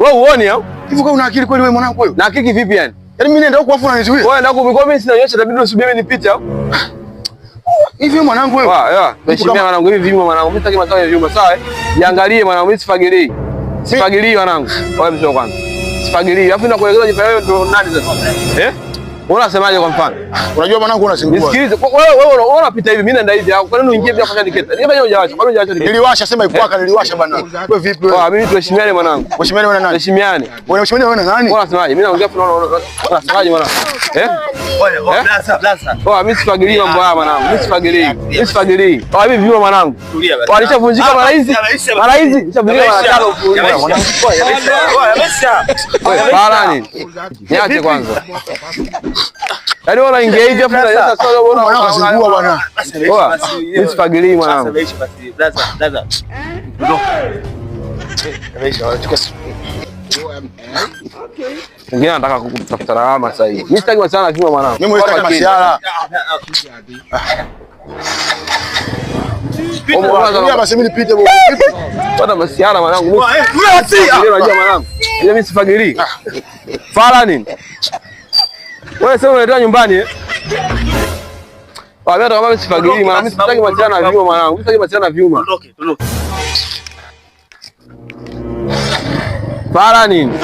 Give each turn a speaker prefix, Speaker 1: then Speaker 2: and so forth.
Speaker 1: Wewe uone au?
Speaker 2: Hivi kwa una akili kweli wewe mwanangu wewe?
Speaker 1: Na akili vipi yani?
Speaker 2: Yaani mimi naenda huko afu unanizuia.
Speaker 1: Wewe ndio kwa mimi sina nyosha, itabidi usubiri mimi nipite au?
Speaker 2: Hivi wewe mwanangu wewe.
Speaker 1: Wa, ya. Heshimia mwanangu, hivi vyuma mwanangu. Mimi sitaki maswala ya vyuma, sawa eh? Jiangalie mwanangu, mimi sifagilii. Sifagilii mwanangu. Wewe mzee kwanza. Sifagilii. Alafu nakuelekeza jipa wewe ndio nani sasa? Eh? Unasemaje kwa mfano?
Speaker 2: Unajua mwanangu unazingua.
Speaker 1: Nisikilize. Wewe wewe unapita hivi, mimi naenda hivi. Kwa nini uingie bila kufanya niketa? Nifanye hujawasha. Kwa nini hujawasha niketa?
Speaker 2: Niliwasha sema ikwaka niliwasha bana. Wewe vipi wewe?
Speaker 1: Ah, mimi tuheshimiane mwanangu.
Speaker 2: Mheshimiwa wewe na nani?
Speaker 1: Tuheshimiane.
Speaker 2: Wewe mheshimiwa wewe na nani?
Speaker 1: Wewe unasemaje? Mimi naongea afu unasemaje mwanangu? Eh?
Speaker 3: Oya, blaza, blaza.
Speaker 1: Oh, mimi sifagilii mambo haya mwanangu. Mimi sifagilii. Mimi sifagilii. Oh, hivi vyuma mwanangu.
Speaker 3: Tulia basi.
Speaker 1: Walishavunjika mara hizi. Mara hizi nishavunjika mara tano mfululizo.
Speaker 3: Yameisha.
Speaker 1: Wewe bala nini? Niache kwanza. Yaani wewe unaingia hivi afu sasa sasa wewe
Speaker 2: Mwanangu kazingua bwana.
Speaker 1: Oa, mimi sifagilii mwanangu.
Speaker 3: Yameisha basi. Blaza, blaza.
Speaker 2: Yameisha. Chukua.
Speaker 1: Mwingine anataka kutafuta lawama sasa hivi. Mimi sitaki masiala na vyuma mwanangu.
Speaker 2: Mimi sitaki masiala. Tulia basi mimi nipite bwana.
Speaker 1: Pata masiala mwanangu. Mimi unajua mwanangu. Ile mimi sifagilii. Fala nini? Wewe sasa unaletea nyumbani eh? Wao kama mimi sifagilii mwanangu. Mimi sitaki masiala na vyuma mwanangu. Mimi sitaki masiala na vyuma.
Speaker 3: Tuondoke, tuondoke.
Speaker 1: Fala nini?